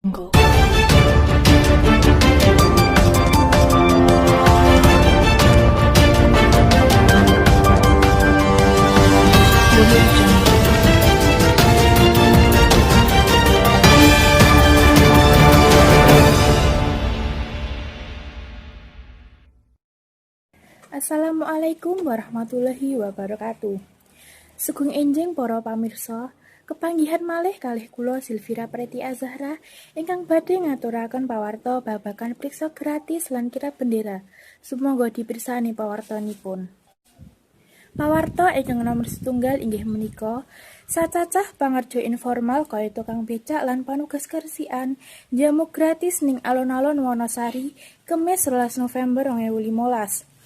Jungle. Audio Jungle. Assalamualaikum warahmatullahi wabarakatuh. Sugeng enjing para pamirsa, kepanggihan malih kalih kula Silvira Preti Azahra ingkang badhe ngaturaken pawarta babagan priksa gratis lan kirab bendera. Sumangga dipirsani pawartanipun. Pawarta ingkang nomer setunggal inggih menika sacacah pangerja informal kaya tukang becak lan panugas kersian njamu gratis ning alun-alun Wonosari Kemis 12 November 2015.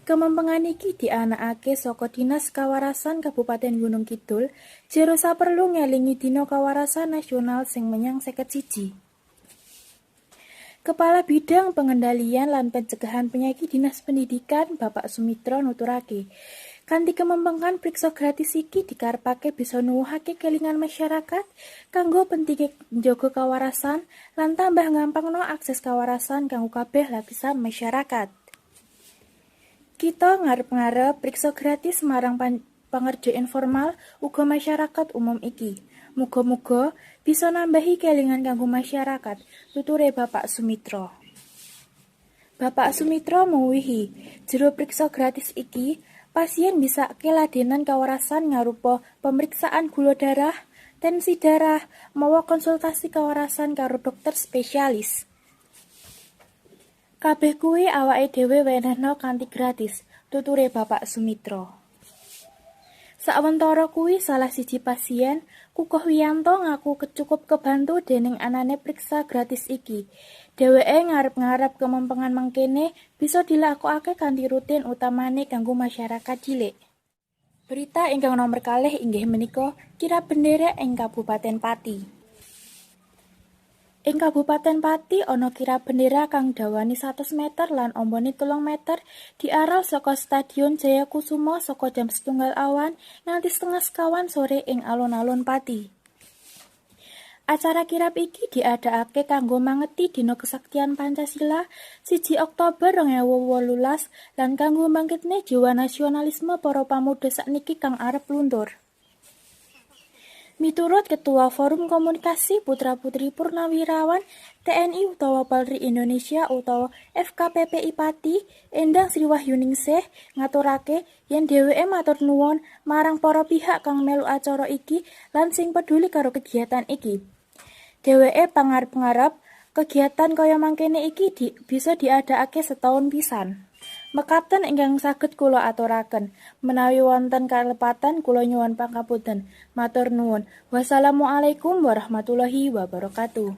Kemempengan iki dianakake saka Dinas Kawarasan Kabupaten Gunung Kidul jero saperlu ngelingi Dina Kawarasan Nasional sing menyang 51. Kepala Bidang Pengendalian lan Pencegahan Penyakit Dinas Pendidikan Bapak Sumitro nuturake, kanthi kemempengan priksa gratis iki dikarepake bisa nuwuhake kelingan masyarakat kanggo pentinge njaga kawarasan lan tambah gampangno akses kawarasan kanggo kabeh lapisan masyarakat. Kita ngarep-ngarep priksa gratis marang pangerja informal uga masyarakat umum iki. Muga-muga bisa nambahi kelingan kanggo masyarakat, tuture Bapak Sumitro. Bapak Sumitro muwihi, jero priksa gratis iki, pasien bisa keladenan kawarasan ngarupa pemeriksaan gula darah, tensi darah, mawa konsultasi kawarasan karo dokter spesialis. Kabeh kuwi awake dhewe wenehno kanthi gratis, tuture Bapak Sumitro. Sawentara kuwi salah siji pasien, Kukoh Wiyanto ngaku kecukup kebantu dening anane priksa gratis iki. Dheweke ngarep-ngarep kemempengan mangkene bisa dilakokake kanthi rutin utamane kanggo masyarakat cilik. Berita ingkang nomer kalih inggih menika kirab bendera ing Kabupaten Pati. Ing Kabupaten Pati ana kirab bendera kang dawane 100 meter lan ambane 3 meter diaral saka Stadion Jayakusuma saka jam 12.30 awan nganti 3.30 sore ing alun-alun Pati. Acara kirab iki diadakake kanggo mangeti Dina Kesaktian Pancasila 1 Oktober 2018 lan kanggo mbangkitne jiwa nasionalisme para pamuda sakniki kang arep luntur. Miturut Ketua Forum Komunikasi Putra-Putri Purnawirawan TNI utawa Polri Indonesia utawa FKPPI Pati, Endang Sri Wahyuningsih ngaturake yen dheweke matur nuwun marang para pihak kang melu acara iki lan sing peduli karo kegiatan iki. Dheweke pangarep-ngarep kegiatan kaya mangkene iki bisa diadakake setahun pisan. Mekaten ingkang saged kula aturaken, menawi wonten kalepatan kula nyuwun pangapunten. Matur nuwun. Wassalamualaikum warahmatullahi wabarakatuh.